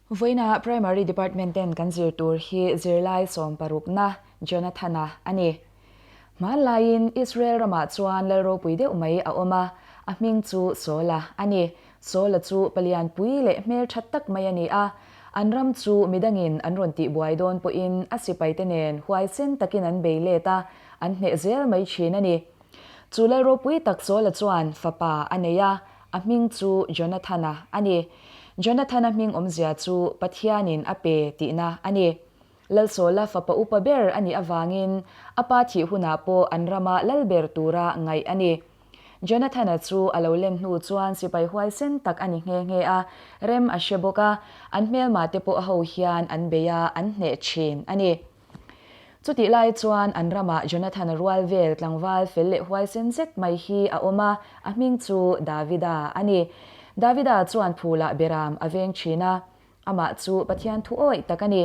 Vawiina Primary Department ten kan zir tur hi zirlai sawmparukna Jonathana a ni. Hmanlaiin Israel ramah chuan lal ropui deuh mai a awm a, a hming chu Saula a ni. Saula chu palian pui leh hmeltha tak mai a ni a, an ram chu midangin an rawn tihbuai dawn pawhin a sipaite nen huaisen takin an bei let a, an hneh zel mai thin a ni. Chu lal ropui tak Saula chuan fapa a nei a, A hming chu Jonathana a ni. Jonathana hming awmzia chu Pathianin a pe tihna a ni. Lalsawla fapa upa ber a nih avangin a pa thih hunah pawh an rama lal ber tura ngaih a ni. Jonathana chu a lo len hnu chuan sipai huaisen tak a ni nghe nghe a, rem a hre bawk a, an hmelmate pawh a ho hian an bei a, an hneh thin a ni. Chutih lai chuan an ramah Jonathana rual vel tlangval fel leh huaisen zet mai hi a awm a, a hming chu Davida a ni. Davida chuan phulah beram a veng thin a, amah chu Pathian thu awih tak a ni.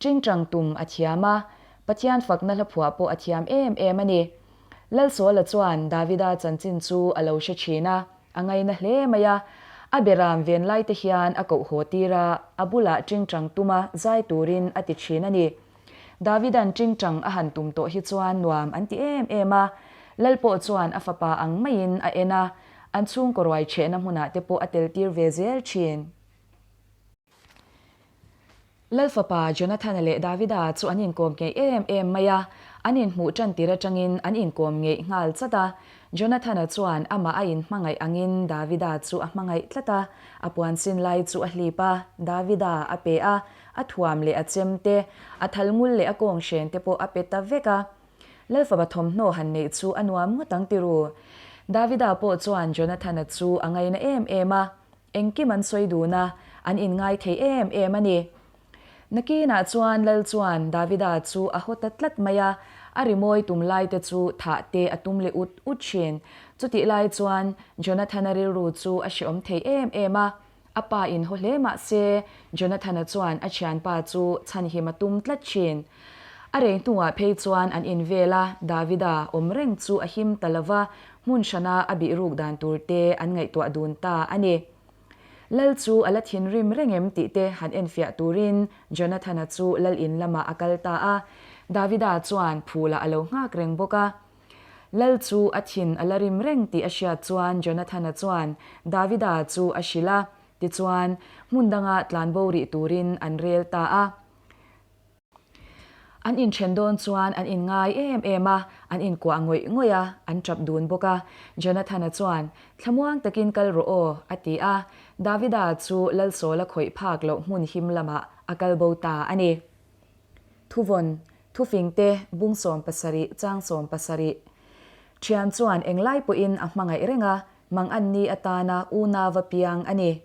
Tingtang tum a thiam a, Pathian fakna hlaphuah pawh a thiam em em a ni. Lalsawla chuan Davida chanchin chu a lo hre thin a, A ngaina hle mai a, a beram ven lai te hian a koh haw tir a, a bulah tingtang tuma zai turin a ti thin a ni. Davidan tingtang a han tum tawh hi chuan nuam an ti em em a, Lal pawh chuan a fapa ang maiin a en a, an chhungkaw ruai chhehna hmunah te pawh a tel tir ve zel thin. Lal fapa Jonathana leh Davida chu an inkawm ngeih em em mai a, an inhmuh tan tir atangin an inkawm ngeih nghal chat a. Jonathana chuan amah a inhmangaih angin Davida chu a hmangaih tlat a, a puansin lai chu a hlip a, Davida a pe a, a thuam leh a chem te, a thal ngul leh a kawng hren te pawh a pe ta vek a. Lal fapa thawmhnaw han neih chu a nuam ngawt ang tiru. Davida pawh chuan Jonathana chu a ngaina em em a, Engkim an sawi dun a, an inngai thei em em a ni. Nakinah chuan Lal chuan Davida chu a haw ta tlat mai a, a rimawi tum laite chu thah te a tum leh ut ut thin. Chutih lai chuan Jonathana rilru chu a hreawm thei em em a, a pa in haw hle mah se Jonathana chuan a thianpa chu chhanhim a tum tlat thin. A rei hnuah phei chuan an invel a, Davida awm reng chu a him ta lo va, Hmun hrana a bih ruk dan tur te an ngaihtuah dun ta a ni. Lal chu a la thinrim reng em tih te han enfiah turin Jonathana chu lal in lamah a kal ta a, Davida chuan phulah a lo nghak reng bawk a. Lal chu a thin a la rim reng tih a hriat chuan Jonathana chuan Davida chu a hrilh a, tichuan hmun danga tlanbo rih turin an rel ta a. An inthen dawn chuan an inngai em em a, an inkuah ngawih ngawih a, an tap dun bawk a. Jonathana chuan, Thlamuang takin kal rawh aw, a ti a. Davida chu Lalsawla khawih phak loh hmun him lamah a kal bo ta a ni. Thuvawn, Thufingte, Bung 70, Chang 70. Thian chuan englai pawhin a hmangaih reng a, mang an ni atana unau va piang a ni.